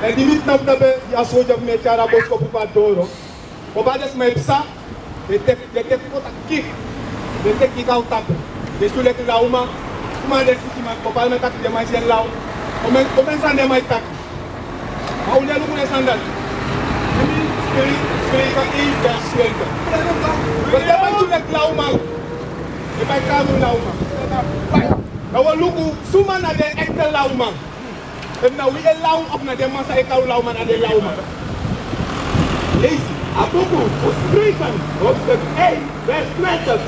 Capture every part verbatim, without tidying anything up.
Èn di mi tnapu na be, di a soldier fu mi e tyari a boskopu fu a doro. Kba den sma e psa, den teki, den teki kota kiki, den teki kiki na un tapu. Den e du leki lawman, suma den sikiman, kba den man e taki den man e si en law. Kon men, kon men sani den man e taki. Ma un de luku den sani dati. Yumi, spreek, spreek één vers twintig. Dus den man e du leki lawman. Den man e kari un lawman. Dan wi o luku suma na den echte lawman. Efu na wi e law, of na den man san e kari un lawman na den lawman. Leisi. A buku fu Spreuken, hoofdstuk één, vers twintig.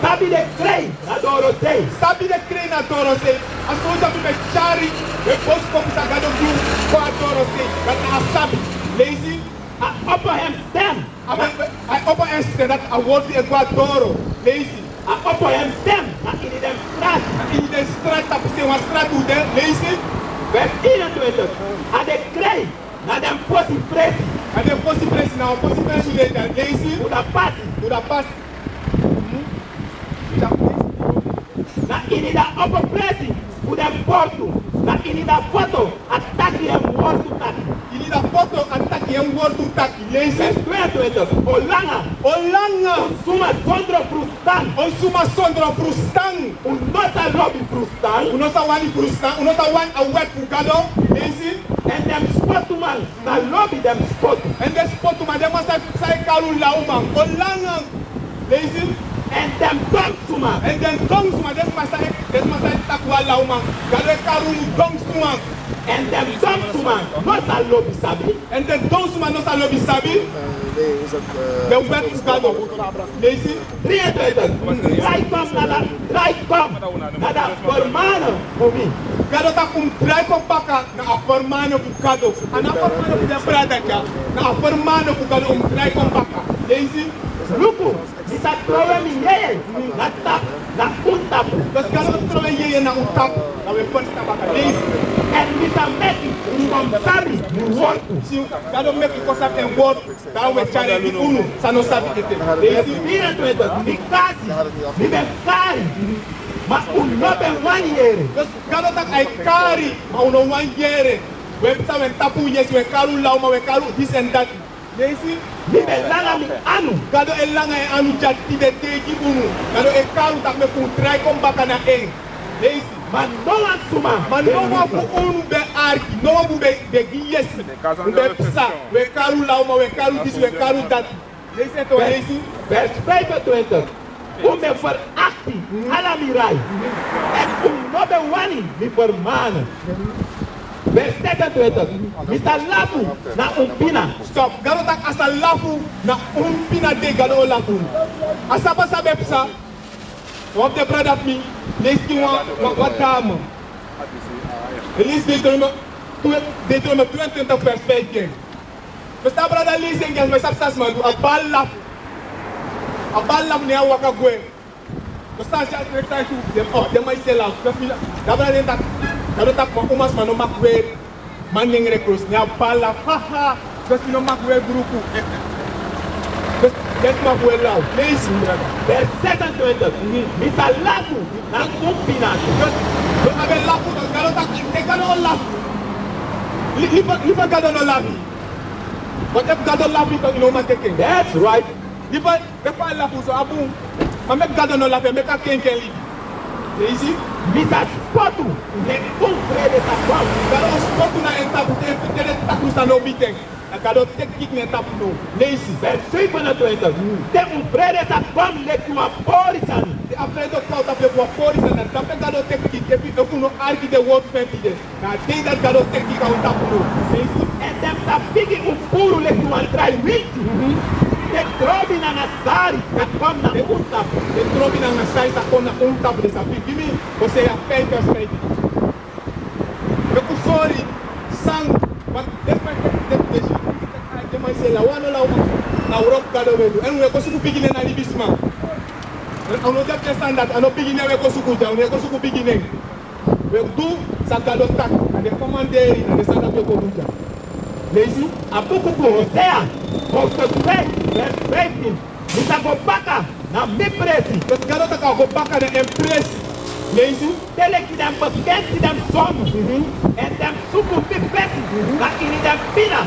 Sabi de krei na dorosei. Sabi de krei na dorosei. A soldier fu mi e tyari den boskopu san Gado gi un kon na dorosei. Dati na a sabi. Leisi. A opo en stem. A ben, a opo en stem, dati a wortu e go na doro. Leisi. A opo en stem na ini den strati. Na ini den strati, tapu sei wan strati un de. Leisi. Vers eenentwintig. A de krei na den fosi presi. Na den fosi presi, na fosi presi un de. Leisi. Fu a pasi. Fu a pasi. Mhm. Fu a pasi. Na ini a opo presi fu den portu, na ini a foto a taki en wortu taki. Ini a foto a taki en wortu taki. Leisi. Vers tweeëntwintig. Olanga. Olanga. Un suma sondro frustan. Un suma sondro frustan. Un no sa lobi frustan. Un no sa wani frustan. Un no sa wani a wet fu Gado. Leisi. Èn den spotuman sa lobi den spotu. Èn den spotuman, den man san, san e kari un lawman. Olanga. Leisi. Èn den don suma. Èn den don suma, den sma san e, den sma san e taki wan lawman. Gado e kari unu don suma. Èn den don suma no sa lobi sabi. Èn den don suma no sa lobi sabi. Den wet fu Gado. Leisi. Drie en twintig. Drai kon na la, drai kon na a fermane fu mi. Gado taki un drai kon baka na a fermane fu Gado. A no a fermane fu den brada dya. Na a fermane fu Gado un drai kon baka. Leisi. Luku, mi sa trowe mi yeye na tapu, na un tapu. Dus Gado trowe yeye na un tapu, dan un e ferstan baka. Leisi. Èn mi sa meki un kon sabi mi wortu. Si, Gado meki un kon sabi en wortu. Dan un e tyari en gi unu san no sabi ete. Leisi. Vierentwintig. Mi kasi, mi ben kari, ma un no ben wani yere. Dus Gado taki a e kari, ma un no wani yere. Un e psa, un e tapu un yesi, un e kari un lawman, un e kari un disi èn dati. Leisi. Mi ben langa mi anu. Gado e langa en anu dya tide te gi unu. Gado e kari un taki meki un drai kon baka na en. Leisi. Ma no wan suma. Ma no wan fu unu ben arki. No wan fu unu ben, ben gi yesi. Un ben psa. Un e kari un lawman, un e kari un disi, un e kari un dati. Leisi, eto, leisi. Vers vijfentwintig. Un ben ferakti ala mi rai. Èn un no ben wani mi fermane. Vers zesentwintig. Mi sa lafu na un pina. Stop. Gado taki a sa lafu na un pina, de Gado o lafu. A saba san ben psa. Wan fu den brada fu mi, leisi gi wan, wan, wan dame. Leisi Deuteronome, Deuteronome tweeëntwintig vers vijftien. Dus a brada leisi en, gi a sma, sabi san a sma du, a bal lafu. A bal lafu, ne a waka gwe. Dus a si a sma e tan, den, oh, den man e si en lafu. Dus mi na, a brada taki, Gado taki ma umasma no mag weri manengre krosi, ne a bal lafu. Ha, ha. Dus mi no mag weri bruku. Dus den sma fu un e lafu. Leisi. Vers zesentwintig. Mi sa lafu na un pina. Dus, dus a ben lafu, dus Gado taki, te Gado o lafu. Li, li fa, li fa Gado no lafu. Want efu Gado lafu, dan yu no man teki en. That's right. Di fa, di fa a lafu so a bun. Ma meki Gado no lafu, meki a kenki en libi. Leisi. Mi sa spotu, ne un frede sa kon. Gado o spotu na en tapu, te, te den takru san no miti en. Na Gado teki kiki na en tapu now. Leisi. Vers zevenentwintig. Te un frede sa kon leki wan pori sani. Te a frede o kon tapu leki wan pori sani, na dape Gado teki kiki, efu, efu un no arki den wortu fu en tide. Na a dei dati Gado teki kiki na un tapu now. Leisi. Èn den sa bigin un puru leki wan drai winti. Mhm. Den trobi nanga sari sa kon na un tapu. Den trobi nanga sari sa kon na un tapu, den sa bigin. Gi mi Hosea vijf vers vijftien. Meki un sori san, want den man e teki, den, den, den man e si en law, a no law, ma na wroko Gado un e du. Èn un e go suku bigi nen na libisma. A no de a sani dati, a no bigi nen un e go suku dya, un e go suku bigi nen. Un e du san Gado taki, na den komanderi, na den sani dati un e go du dya. Leisi. A buku fu Hosea, hoofdstuk vijf, vers vijftien. Mi sa go baka na mi presi. Dus Gado taki a o go baka na en presi. Leisi. Te leki den bekenti den sonu. Mhm. Èn den suku mi fesi, na ini den pina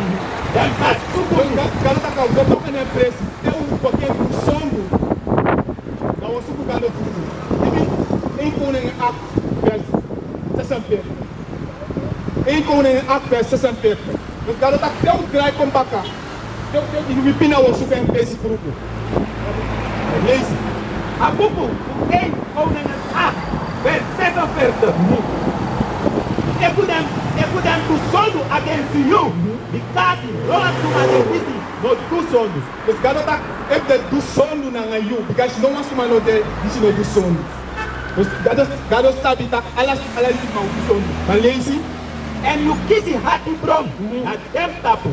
den sa suku mi. Ga-, Gado taki a o go baka na en presi, te un kon du sondu. Na wan suku Gado futu. Ini, ini Koningen acht vers zesenveertig. Ini Koningen acht vers zesenveertig. Dus Gado taki te un drai kon baka. Te, te, ini wi pina wan suku en presi furuku. Leisi. A buku fu Koningen acht vers zesenveertig. Efu den, efu den du sondu against yu, bikasi no wan suma no de disi no du sondu. Dus Gado taki, efu den du sondu nanga yu, bikasi no wan suma no de disi no du sondu. Dus Gado, Gado sabi taki ala, ala libisma o du sondu. Ma leisi. Èn yu kisi hatibron na den tapu.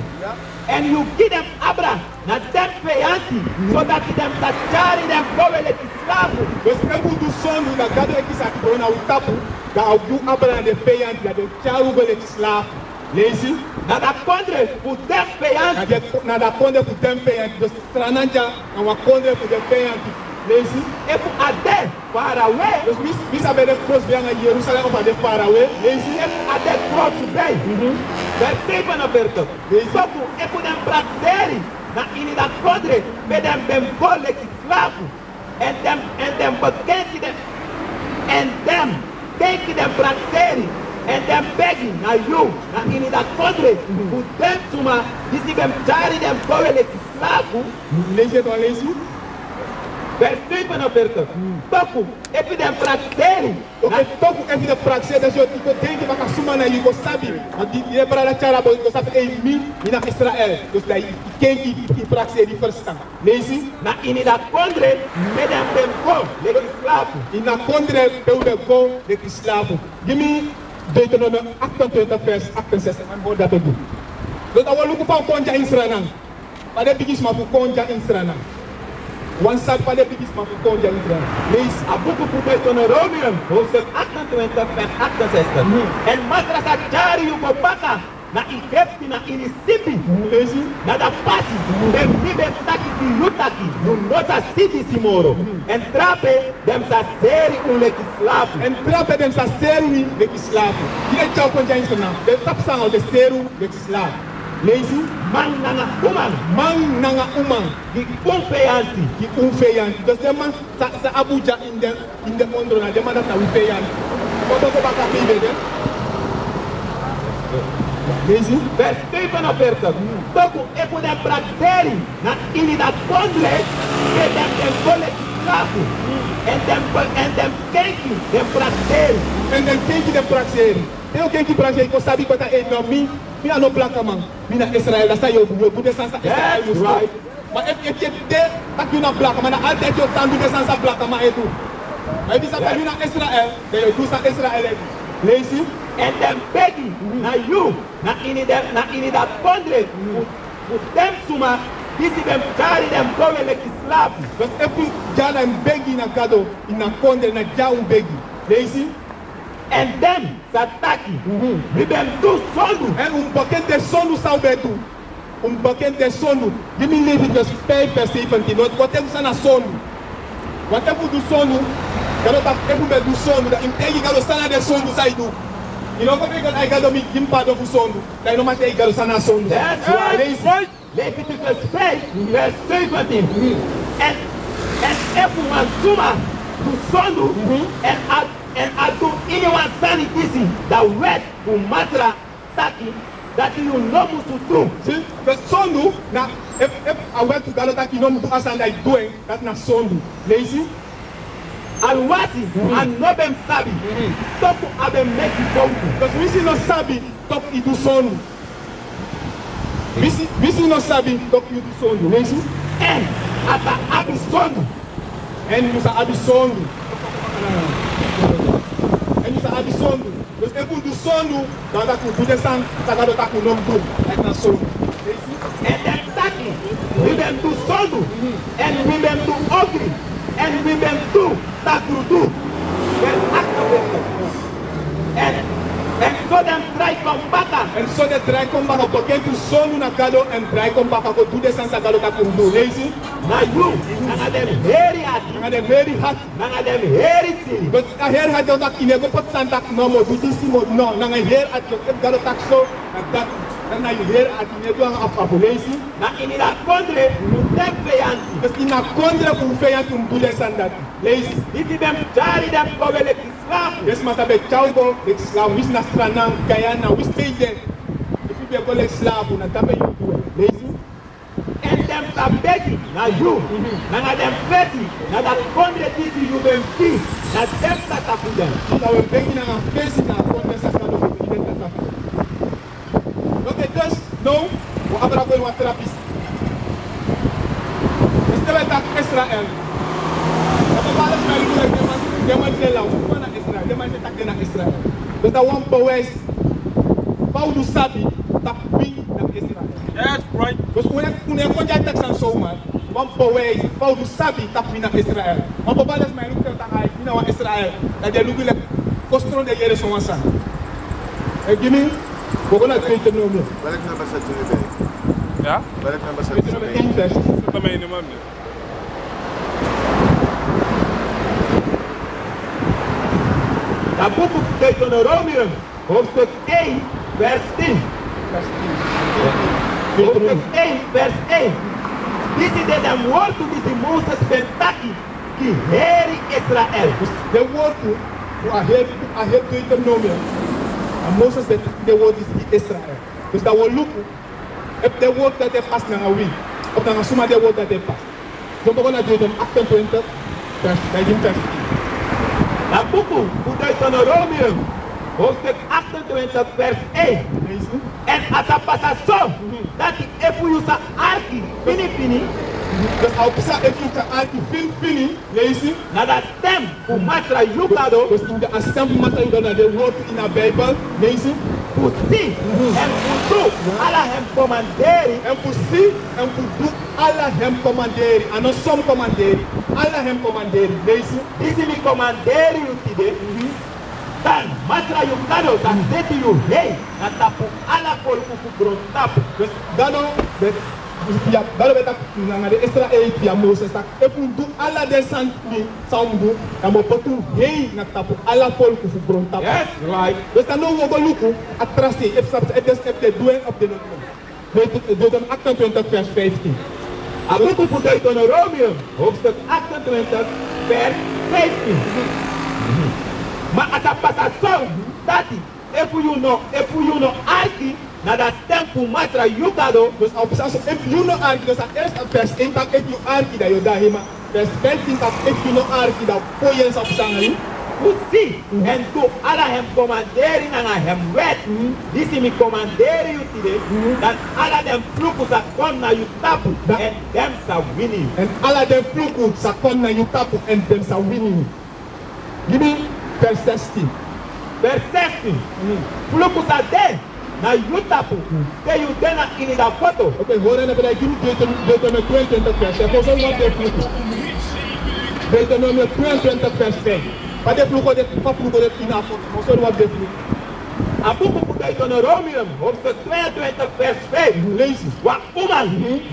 Èn yu gi den abra na den feyanti, sodati den sa tyari den go we leki slafu. Dus efu un du sondu, dan Gado e kisi hatibron na un tapu, dan a o gi un abra na den feyanti, dan den o tyari un go leki slafu. Leisi. Na a kondre fu den feyanti. Na den, na a kondre fu den feyanti. Dus Sranan dya na wan kondre fu den feyanti. Leisi. Efu a de farawe. Dus mi, mi sabi de krosibei anga Jerusalem of a de farawe. Leisi. Efu a de krosibei. Mhm. Vers zevenenveertig. Leisi. Toku efu den prakseri na ini a kondre pe den ben go leki slafu. Èn den, èn den bekenki den, èn den kenki den prakseri, èn den begi na yu, na ini a kondre, fu den suma disi ben tyari den go we leki slafu. Leisi, leisi. Vers zevenenveertig. Toku efu den prakseri. Oké, toku efu den prakseri, dan yu o denki baka suma na yu, yu go sabi. Want di, di den brada tyari a boi, yu go sabi, ei, mi, mi na Israel. Dus dan yu kenki, yu prakseri, yu ferstan. Leisi. Na ini a kondre pe den ben go leki slafu. Ini a kondre pe un ben go leki slafu. Gi mi Deuteronomium achtentwintig vers achtenzestig. Man, hori dati. Dus dan un o luku fa un kon dya ini Sranan. Fa den bigisma fu kon dya ini Sranan. Wan sani fa den bigisma fu kon dya ini Sranan. Leisi. A buku fu Deuteronomium, hoofdstuk achtentwintig, vers achtenzestig. Mhm. Èn Masra sa tyari yu go baka na Egipte, na ini sibi. Leisi. Na a pasi pe mi ben taki gi yu taki yu no sa si disi moro. Èn drape den sa seri un leki slafu. Èn drape den sa seri un leki slafu. Di den tyari un kon dya ini Sranan, den sabi san, den seri un leki slafu. Leisi. Man nanga uman. Man nanga uman. Gi un feyanti. Gi un feyanti. Dus den man sa, sa abi un dya ini den, ini den ondro, na den man dati na wi feyanti. Kon, kon, kon baka pe yu ben de. Leisi. Vers zevenenveertig. Toku efu den prakseri na ini a kondre pe den ben go leki slafu. Èn den be-, èn den kenki den prakseri. Èn den kenki den prakseri. Te yu kenki prakseri, yu go sabi kota, ei, no, mi, mi a no blakaman. Mi na Israel, dati yu o du, yu o du den sani san Israel musu du. That's right. Ma efu, efu yu e de taki yu na blakaman, na altijd yu o tan du den sani san blakaman e du. Ma efu yu sabi taki yu na Israel, dan yu o du san Israel e du. Leisi. Èn den begi na yu, na ini den, na ini a kondre fu, fu den suma disi ben tyari den go we leki slafu. Dus efu dya na un begi na Gado, ini a kondre, na dya un begi. Leisi. Èn den sa taki, mhm, wi ben du sondu. Èn un bekenti den sondu san un ben du. Un bekenti den sondu. Gi mi Leviticus vijf vers zeventien. No, un o teki san na sondu. Want efu un du sondu, Gado taki efu un ben du sondu, dan yu mus taigi Gado san na den sondu san yu du. Yu no kon taigi Gado, ai Gado, mi, gi mi pardon fu sondu. Dan yu no man taigi Gado san na sondu. That's right. Leisi. Leviticus vijf, vers zeventien. Èn, èn efu wan suma du sondu, èn a, èn a du iniwan sani disi, dan wet fu Masra taki dati yu no musu du. Si, dus sondu na, efu, efu a wet fu Gado taki yu no musu du a sani, dan yu du en, dati na sondu. Leisi. Awansi a no ben sabi, toku a ben meki fowtu. Dus winsi yu no sabi, toku yu du sondu. Winsi, winsi yu no sabi, toku yu du sondu. Leisi. Èn a sa abi sondu. Èn yu sa abi sondu. Èn yu sa abi sondu. Dus efu un du sondu, dan dati un du den sani san Gado taki un no mus du. Èn na sondu. Èn den taki, wi ben du sondu, èn wi ben du ogri, èn wi ben du takrudu. Vers achtenveertig. Èn, èn so den drai kon baka Èn so den drai kon baka, bigin fu sori na Gado èn drai kon baka go du den sani san Gado taki un du. Leisi. Na yu, nanga den heri ati. Nanga den heri ati. Nanga den heri siri. Dus a heri ati no taki yu no e go poti sani taki no, mi o du disi, mi o du, no, nanga yu heri ati, efu Gado taki so, na dati. Dan na yu heri ati, yu no e du nanga afu afu. Leisi. Na ini a kondre fu den feyanti. Dus ini a kondre fu feyanti un du den sani dati. Leisi. Disi den tyari den go we leki slafu. Den sma san ben tyari un go leki slafu, winsi na Sranan, Guyana, winsi pe yu de. Efu yu ben go leki slafu, na dape yu go. Leisi. Èn den sa begi na yu, nanga den fesi, na dati kondre disi yu ben de, na den sa tapu den. Yu ben begi nanga fesi na a kondre san Gado ben gi den, den sa tapu den. Oké, dus now wi o abra go ini wan tra pisi. Wi e taki Israel. Èn Papa, ala sma e luku leki den man, den man e si en law. Fu na Israel, den man e si taki den na Israel. Dus dati wan bewijs fa un du sabi taki wi na Israel. Yes, right. Dus un no e, un no e kon dya e taki sani so, man. Wan bewijs fa un du sabi taki wi na Israel. Wan Papa, ala sma e luku leki taki wi na wan Israel. Dan den e luku leki kostron den yere so wan sani. E gi mi, wi o go na Deuteronomium. Welk nummer zet u nu bij? Ja? Welk nummer zet u nu bij? Deuteronomium één vers. Zet hem in, man. A buku fu Deuteronomium, hoofdstuk één, vers tien. Hoofdstuk één, vers één. Disi de den wortu disi Moses ben taki gi heri Israel. Den wortu fu a heri, a heri Deuteronomium. A Moses ben taki den wortu disi gi Israel. Dus dan wi o luku efu den wortu dati e pasa nanga wi, of nanga suma den wortu dati e pasa. Yu o go na Deuteronomium achtentwintig, vers vijftien, vers tien. A buku fu Deuteronomium, hoofdstuk achtentwintig, vers één. Leisi. Èn a sa pasa so, dati efu yu sa arki fini fini. Dus a o pasa efu yu sa arki fini fini. Leisi. Na a stem fu Masra yu Gado. Dus ini a stem fu Masra yu Gado na den wortu ini a Bijbel. Leisi. Fu si, èn fu du ala en komanderi. Èn fu si, èn fu du ala en komanderi. A no son komanderi. Ala en komanderi. Leisi. Disi mi komanderi yu tide. Dan Masra yu Gado sa seti yu hei na tapu ala folku fu grontapu. Dus Gado ben, ya, Gado ben taki nanga den Israel via Moses taki efu un du ala den sani san un du, dan mi o poti un hei na tapu ala folku fu grontapu. Yes, right. Dus dan now wi o go luku a tra sei, efu sa, efu den, efu den du en, efu den no du en. Deuteronomium achtentwintig, vers vijftien. A buku fu Deuteronomium, hoofdstuk achtentwintig, vers vijftien. Ma a sa pasa so, dati efu yu no, efu yu no arki na a stem fu Masra yu Gado. Dus a o pasa so efu yu no arki, dus a eerste vers één taki efu yu arki dan yu o de na hei, ma vers vijftien taki efu yu no arki dan poi en sa pasa nanga yu. Fu si, èn du ala en komanderi nanga en wet, disi mi komanderi yu tide, dan ala den fluku sa kon na yu tapu, èn den sa wini yu. Èn ala den fluku sa kon na yu tapu, èn den sa wini yu. Gi mi vers zestien. Vers zestien. Fluku sa de na yu tapu, te yu de na ini a foto. Oké, hori en, dan gi mi Deuteronomium, Deuteronomium tweeëntwintig vers vijf. Fu sori wan fu den fluku. Deuteronomium tweeëntwintig vers vijf. Fa den fluku de, fa fluku de ini a foto. Fu sori wan fu den fluku. A buku fu Deuteronomium, hoofdstuk tweeëntwintig vers vijf. Leisi. Wan uma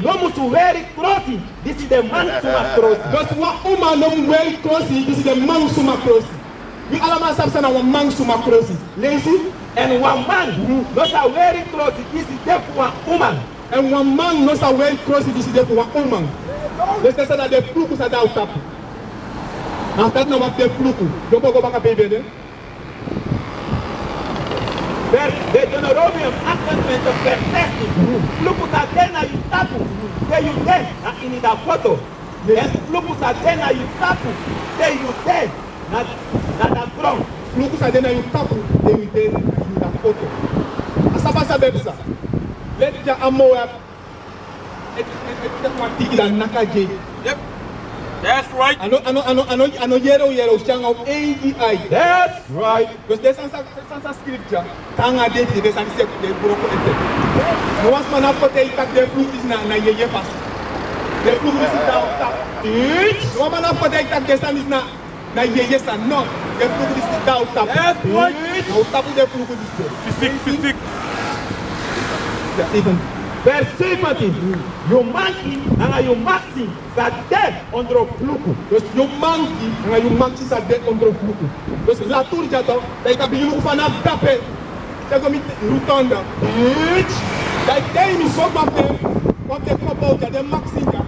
no musu weri krosi disi de man suma krosi. Dus wan uma no mu weri krosi disi de man suma krosi. Wi alamala sabi san na wan man suma krosi. Leisi. Èn wan man no sa weri krosi disi de fu wan uma. Èn wan man no sa weri krosi disi de fu wan uma. Dus den sani na den fluku san de na un tapu. A dati na wan fu den fluku. Yu o go baka pe yu ben de. Vers, Deuteronomium achtentwintig, vers zestien. Fluku sa de na yu tapu te yu de na ini a foto. Èn fluku sa de na yu tapu te yu de na, na a gron. Fluku sa de na yu tapu te yu de na ini a foto. A sa pasa, ben pasa. Leti dya a Moab. Ete, ete, ete, wan tiki dan naki a dyei. Yep. That's right. A no, a no, a no, a no, a no yere, yere, o si nanga un eigi ai. That's right. Dus den sani san, san, san skrifi dya, te nanga den, den sani san e broko ete. No wan sma no abi kon taigi taki den fluku disi na, na yeye fasi. Den fluku disi de na un tapu. No wan man no abi kon taigi taki den sani disi na, na yeye sani. No. Den fluku disi de na un tapu. That's right. Na un tapu den fluku disi de. Fysiek, fysiek. Vers zeventien. Yu manki nanga yu maksi sa de ondro fluku. Dus yu manki nanga yu maksi sa de ondro fluku. Dus laturu dyato, dan yu kan bigin luku fanafu dape. Te go miti rotonde. Bitch. Dan yu te yu mi sori wan pe, wan pe kopo dya den maksi dya.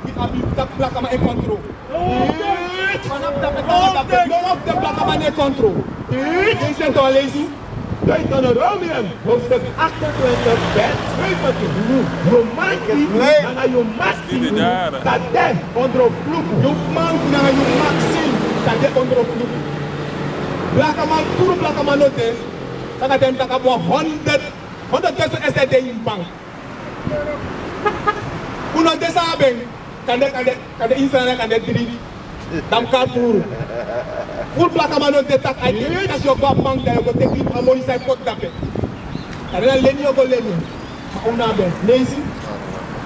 Wi abi taki blakaman e kontrol. Bitch. Fanafu dape taki dape. No wan fu den blakaman e kontrol. Bitch. Leisi en toch, leisi. Deuteronomium, hoofdstuk achtentwintig, vers zeventien. Yu manki nanga yu maksi sa de ondro fluku. Yu manki nanga yu maksi sa de ondro fluku. Blakaman, puru blakaman no de. Saka den taki abi wan honderd, honderd duizend S D in bank. Un no de san a ben, kande, kande, kande ini sani, kande dri. Dan kari furu. Furu blakaman no de taki a yu, taki yu o go a bank dan yu o go teki a moni san yu poti dape. Kande na leni yu o go leni. Ma un no abi en. Leisi.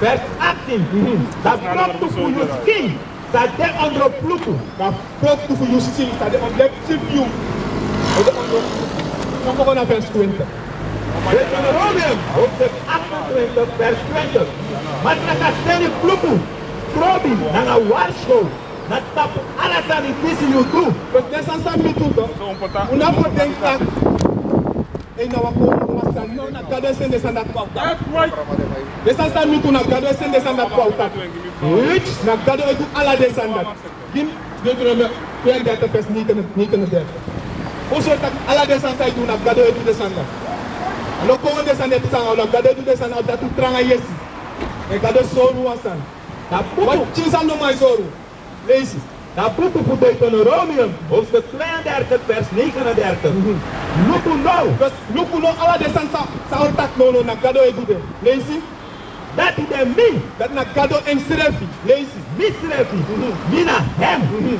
Vers achttien. Mhm. Dan froktu fu yu skin sa de ondro fluku. Dan froktu fu yu skin sa de ondro fluku. Ondro fluku. Dan wi o go na vers twintig. Deuteronomium, hoofdstuk achtentwintig, vers twintig. Masra sa seni fluku, krobi, nanga warskow na tapu ala sani disi yu du. Dus den sani san mi du, toch? Un no abi fu denki taki, ei, na wan kownu wan sani. No, na Gado e seni den sani dati kon na tapu. Den sani san mi du, na Gado e seni den sani dati kon na tapu. Which? Na Gado e du ala den sani dati. Gi mi Deuteronomium tweeëndertig vers negenendertig. Un sori taki ala den sani san yu du, na Gado e du den sani dati. A no kon den sani e psa nanga unu, na Gado e du den sani dati. A dati un tranga yesi. Èn Gado e sori wan sani. Wan pikin sani no man e sori. Leisi. Na buku fu Deuteronomium, hoofdstuk tweeëndertig, vers negenendertig. Mhm. Luku now. Dus luku now, ala den sani san, san un taki now, now na Gado e du den. Leisi. Dati de mi. Dati na Gado ensrefi. Leisi. Misrefi. Mhm. Mi na hem. Mhm.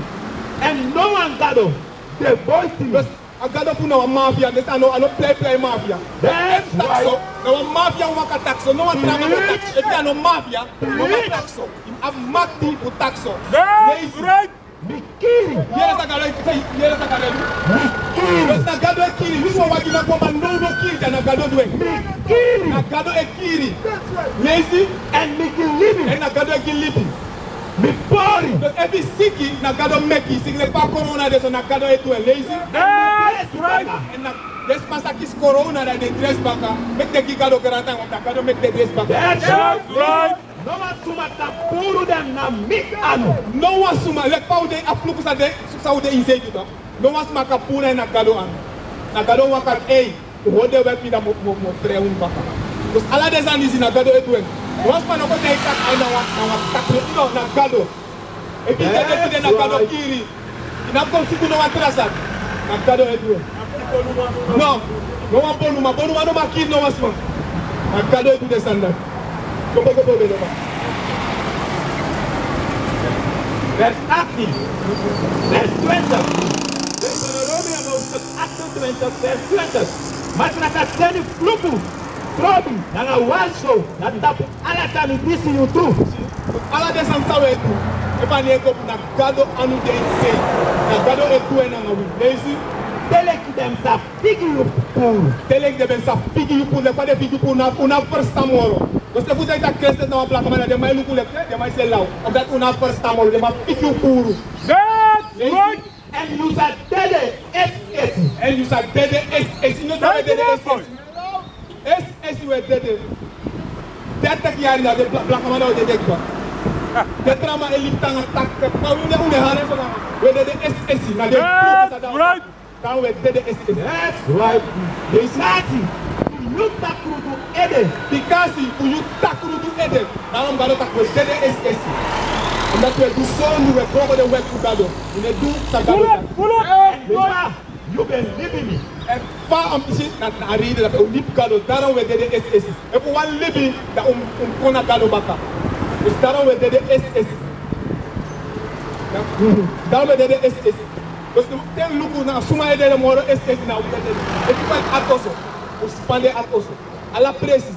Èn no wan gado de boiti mi. Dus a Gado fu unu na wan mafia, den sani a no, a no plei plei mafia. That's right. Taki so, na wan mafia waka taki so, no wan tra man go taki so. Efu a no mafia, no man taki so. Yu abi makti fu taki so. That's right. Mi kiri. Yere san Gado e, yere san Gado e du. Mi kiri. Dus na Gado e kiri. Yu si wan wagi na kon, ma no, no kiri, dan na Gado du en. Mi kiri. Na Gado e kiri. Leisi. Èn mi gi libi. Èn na Gado e gi libi. Mi pori. Dus efu yu siki, na Gado meki yu siki. Leki fa corona de so, na Gado e du en. Leisi. That's right. Èn na den sma san kisi corona, dan den dresi baka. Meki den gi Gado grantangi, want na Gado meki den dresi baka. That's right. No wan suma kan puru den na mi anu. No wan suma, leki fa un de a fluku san de, san un de ini sei tu. No wan suma kan puru den na Gado anu. Na Gado waka taki, ei, un hori den wet fu yu, dan mi o, mi o, mi o frei unu baka. Dus ala den sani disi na Gado e du en. No wan suma no kon taigi taki, ai, na wan, na wan taki, no, na Gado. Efu yu de, efu yu de, na Gado kiri. Yu no abi kon suku no wan tra sani. Na Gado e du en. No, no wan bonuman. Bonuman no man kiri no wan suma. Na Gado e du den sani dati. Go, go, go, go, go, go. Vers achttien. Vers twintig. Deuteronomium hoofdstuk achtentwintig, vers twintig. Masra sa seni fluku, krobi, nanga warskow na tapu ala sani disi yu du. Ala den sani san un e du, efu a no e go bun, na Gado anu de ini sei. Na Gado e du en nanga wi. Leisi. Te leki den sa figi yu puru. Te leki den ben sa figi yu puru, leki fa den figi yu puru, na, un no abi ferstan moro. Dus efu den e taki Krestes na wan blakaman, dan den man e luku leki, den man e si en law. Omdat un no abi ferstan moro, den man figi yu puru. That's right. Èn yu sa dede esi esi. Èn yu sa dede esi esi. Yu no sa dede esi esi. Esi esi un e dede. Dertig yari na den bla-, blakaman na un e dede kba. Den tra man e libi tanga taki, ma un e, un e halen so na un e dede esi esi. Na den. That's right. Dan un e dede esi esi. That's right. Bikasi fu yu takrudu ede. Bikasi fu yu takrudu ede. Daarom Gado taki un e dede esi esi. Omdat un e du sondu, un e broko den wet fu Gado. Un e du san Gado taki. Pull up, pull up. Yu ben libi mi. Èn fa a mus si na, na a reden dati un libi Gado, daarom un e dede esi esi. Efu un wani libi, dan un, un kon na Gado baka. Dus daarom un e dede esi esi. Daarom un e dede esi esi. Dus te un luku na suma e dede moro esi esi, na un e dede. Efu un wani arki oso, un span den arki oso. Ala presi.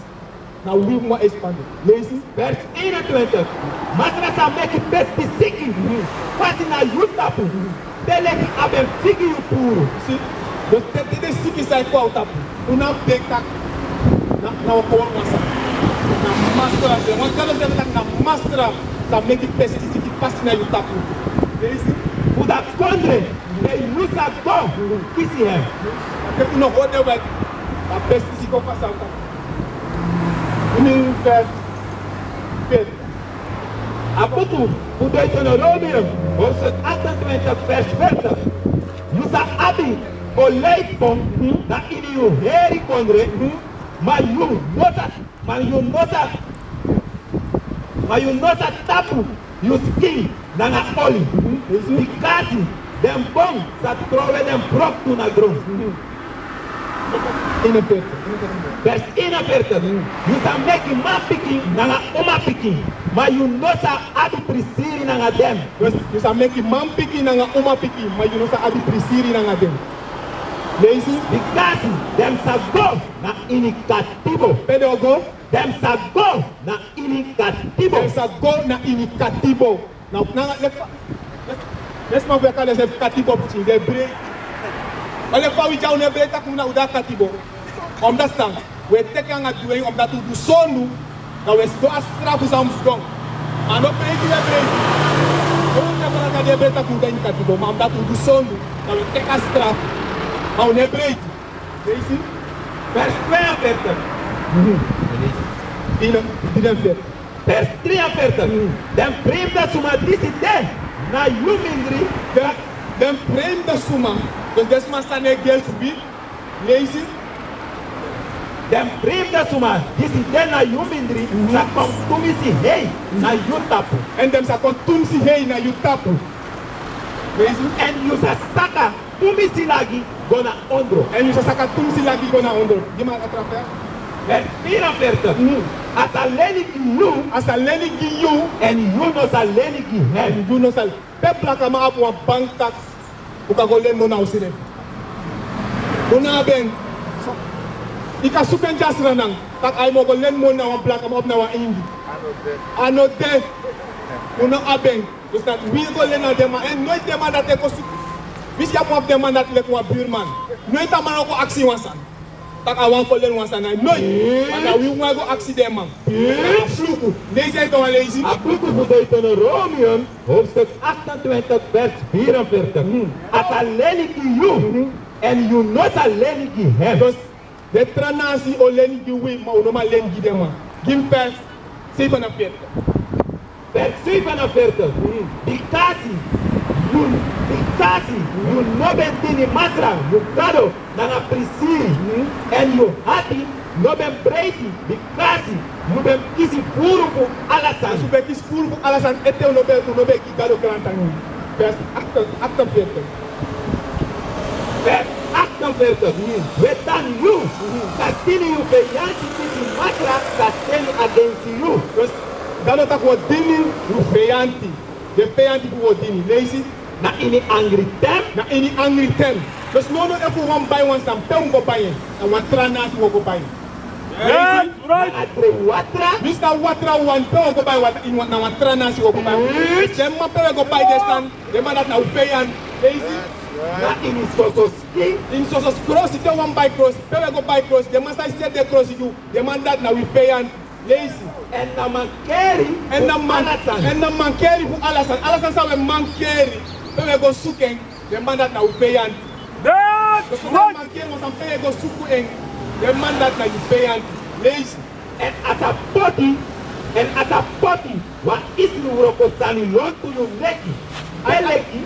Na wi mu e span den. Leisi. Vers eenentwintig. Masra sa meki pesti siki fasi na yu tapu, te leki a ben figi yu puru. Si. Dus te, te den siki san e kon na un tapu, un no abi denki taki na, na wan kownu wan sani. Masra, den wan Gado srefi taki na Masra sa meki pestisi pasa na yu tapu. Fu dati kondre, pe yu sa go kisi en. Efu yu no hori den wet, a pestisi go pasa na yu tapu. Ini vers veertig. A buku fu Deuteronomium, hoofdstuk achtentwintig, vers veertig. Yu sa abi olijfboom na ini yu heri kondre, ma yu no sa, ma yu no sa, ma yu no sa tapu yu skin nanga oli. Bikasi den boom sa trowe den fruktu na gron. Vers eenenveertig. Yu sa meki manpikin nanga umapikin, ma yu no sa abi prisiri nanga den. Dus yu sa meki manpikin nanga umapikin, ma yu no sa abi prisiri nanga den. Leisi. Bikasi den sa go na ini katibo. Pe den o go? Den sa go na ini katibo. Den sa go na ini katibo. Na, na, leki fa, leki fa den sma fu wi e kari densrefi katibo pikin, den e breiti. Ma leki fa wi dya, un no e breiti taki un de na katibo. Omdat san, wi e teki anga dweng, omdat un du sondu, dan wi e sidon a strafu san un mus sidon. A no breiti wi e breiti. Wi e teki anga dweng, breiti taki un de na katibo, ma omdat un du sondu, dan wi e teki a strafu. Ma un no e breiti. Leisi. Vers tweeënveertig. Mhm. Ina, ina vers. Vers drieënveertig. Mhm. Den fremde suma disi de na yu mindri. Den, den fremde suma. Dus den suma san no e gersi wi. Leisi. Den fremde suma disi de na yu mindri, mhm, sa kon tumisi hei na yu tapu. Èn den sa kon tumisi hei na yu tapu. Leisi. Èn yu sa saka tumisi lagi go na ondro. Èn yu sa saka tumisi lagi go na ondro. Gi mi a tra vers. Vers vierenveertig. Mm. A sa leni gi yu. A sa leni gi yu. Èn yu no sa leni gi en. Èn yu no sa. Pe blakaman abi wan bank taki un kan go leni moni na unsrefi? Un no abi en. Yu kan suku en dya Sranan. Taki a mu go leni moni na wan blakaman of na wan Ingi. A no de. Un no abi en. Dus dati wi go leni na den man, èn noiti den man dati e kon suku. Wi si abi wan fu den man dati leki wan buurman. Noiti a man no kon aksi wan sani. Taki a wani kon leni wan sani, noiti. Yes. Ma na wi wan go aksi den man. Yes. Leisi en, leisi en. A buku fu Deuteronomium, hoofdstuk achtentwintig, vers vierenveertig. Hmm. A sa leni gi yu, hmm, èn yu no sa leni gi en. Dus den tra nâsi o leni gi wi, ma un no man leni gi den man. Gi mi vers zevenenveertig. Vers zevenenveertig. Mm. Bikasi yu, bikasi yu no ben dini Masra yu Gado nanga prisiri. Mm. Èn yu ati no ben breiti, bikasi yu ben kisi furu fu ala sani. Yu ben kisi furu fu ala sani, ete yu no ben, yu no ben gi Gado grantangi. Vers acht, achtenveertig. Vers achtenveertig. We dan yu, mhm, sa dini yu feyanti, disi Masra sa seni agensi yu. Dus Gado taki wi o dini wi feyanti. Den feyanti fu wi o dini. Leisi. Na ini angri ten. Na ini angri ten. Dus nownow efu wi wani bai wan sani, pe wi o go bai en? Na wan tra nâsi wi o go bai en. Yes, right. Na drinkwatra. Disi na watra wi wani, pe wi o go bai watra, ini wan, na wan tra nâsi wi o go bai. Yes. Den man pe wi e go bai den sani, den man dati na wi feyanti. Leisi. Na ini soso skin. Ini soso krosi, te wi wani bai krosi, pe wi e go bai krosi, den man san e seri den krosi gi wi, den man dati na wi feyanti. Leisi. Èn na mankeri fu ala sani. Èn na mankeri fu ala sani. Ala sani san wi e mankeri, pe wi e go suku en, den man dati na wi feyanti. That's right. Mankeri wan sani, pe wi e go suku en, den man dati na wi feyanti. Leisi. Èn a sa poti, èn a sa poti wan isri wroko sani lontu yu neki. Te leki,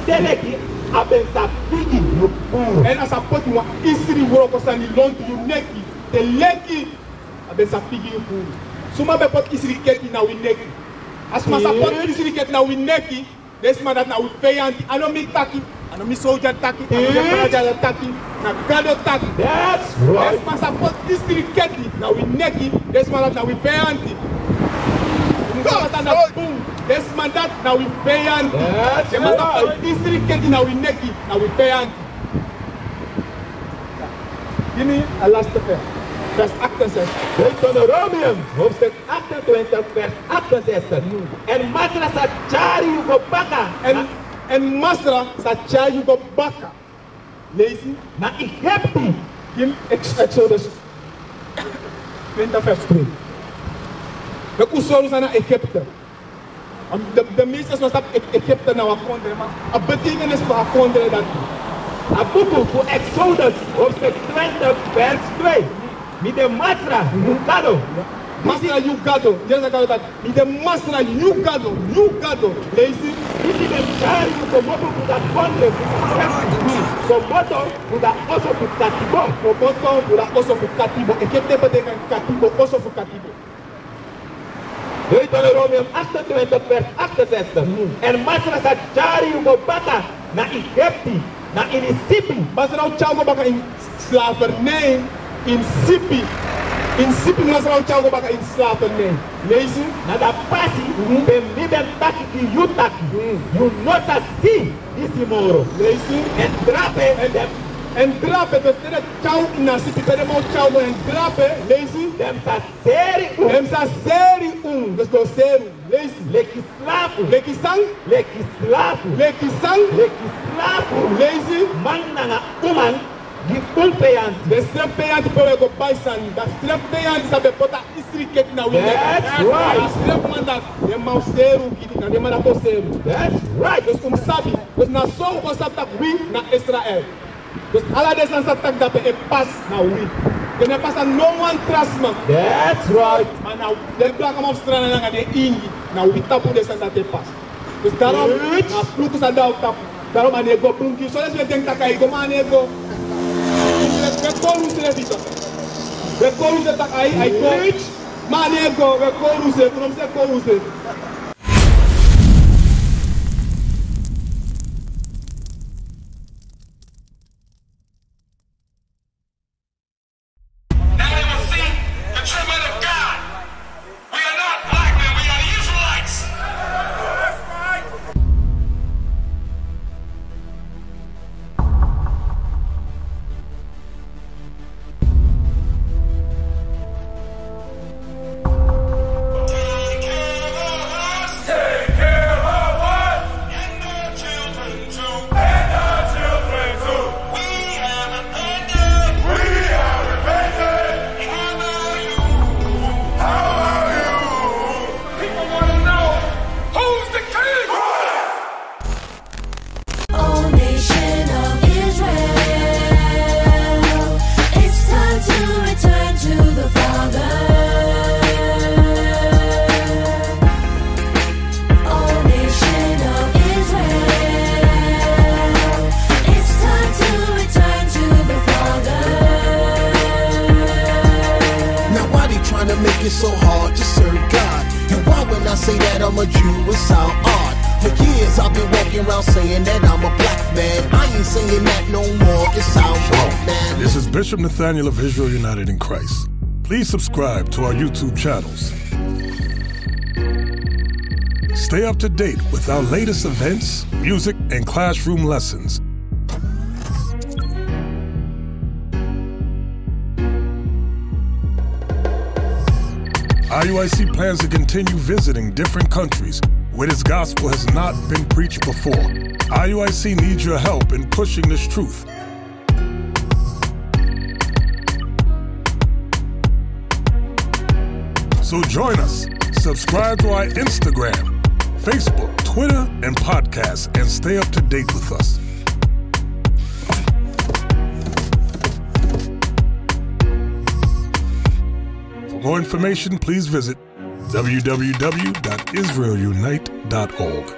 te leki a ben sa figi yu puru. Èn a sa poti wan isri wroko sani lontu yu neki. Te leki a ben sa figi yu puru. Suma ben poti isri keti na wi neki? A sma sa poti isri keti na wi neki. Den sma dati na wi feyanti. A no mi taki, a no mi soldier taki, a no mi brother taki, na Gado taki. That's right. Den sma sa poti isri keti na wi neki, den sma dati na wi feyanti. Gado tan na bun. Den sma dati na wi feyanti. That's right. Den sma sa poti isri keti na wi neki, na wi feyanti. Ini a laatste vers. Vers achtenzestig. Deuteronomium, hoofdstuk achtentwintig, vers achtenzestig. Èn Masra sa tyari yu go baka. Èn, èn Masra sa tyari yu go baka. Leisi. Na Egipte. Ini Ex-, Exodus twintig vers twee. Meki un sori un sani na Egipte. Den, den meeste no sabi Egipte na wan kondre, ma a betekenis fu a kondre dati. A buku fu Exodus, hoofdstuk twintig, vers twee. Mi de Masra, yu Gado. Masra, yu Gado. Yes, Gado dati. Mi de Masra, yu Gado, yu Gado. Leisi. Disi ben tyari yu komoto fu dati kondre fu slepti. Komoto fu dati oso fu katibo. Komoto fu dati oso fu katibo. Egipte betekent katibo, oso fu katibo. Deuteronomium achtentwintig, vers achtenzestig. Mhm. Èn Masra sa tyari yu go baka na Egipte, na ini sipi. Masra o tyari yu go baka ini slavernij, ini sipi. Ini sipi Masra o tyari yu go baka ini slavernij. Leisi. Na dati pasi, mhm, pe mi ben taki gi yu taki. Mhm. Yu no sa si disi moro. Leisi. Èn drape, èn, èn drape, dus te den tyari yu ini a sipi, pe den man o tyari yu go, èn drape, leisi. Den sa seri unu. Den sa seri unu. Dus den o seri unu. Leisi. Leki slafu. Leki san? Leki slafu. Leki san? Leki slafu. Leisi. Man nanga uman gi un feyanti. Den srefi feyanti pe un e go bai sani. Dan srefi feyanti san ben poti a isri keti na wi neki. That's right. A srefi man dati, den man o seri unu gi den, na den man dati o seri unu. That's right. Dus un mus sabi. Dus na so un go sabi taki wi na Israel. Dus ala den sani san taki dape e pasa na wi. Den no e pasa na no wan tra sma. That's right. Ma na den blakaman fu Sranan nanga den Ingi, na wi tapu den sani dati e pasa. Dus daarom, na fluku san de na un tapu. Daarom a no e go bun gi. Son leisi wi e denki taki a e go, ma a no e go. Wi e kori unsrefi, tok. Wi e kori unsrefi taki a e, a e go. Ma a no e go, wi e kori unsrefi, unu no mus e kori unsrefi. Now they will see the true might of God. We are not black men, we are Israelites. Take care of us. Take care of us. And the children too. And the children too. We have repented. We have repented. How about you? How about you? People wanna know, who's the king? O nation of Israel, it's time to return to the Father. O nation of Israel, it's time to return to the Father. Now why they tryna make it so hard to serve God? And why when I say that I'm a Jew, it sound odd? For years I've been walking around saying that I'm a black man. I ain't saying that no more, it sound wrong, man. This is Bishop Nathaniel of Israel United in Christ. Please subscribe to our YouTube channels. Stay up to date with our latest events, music, and classroom lessons. I U I C plans to continue visiting different countries where this gospel has not been preached before. I U I C needs your help in pushing this truth. So join us. Subscribe to our Instagram, Facebook, Twitter, and podcast, and stay up to date with us. For more information, please visit w w w dot israel unite dot org.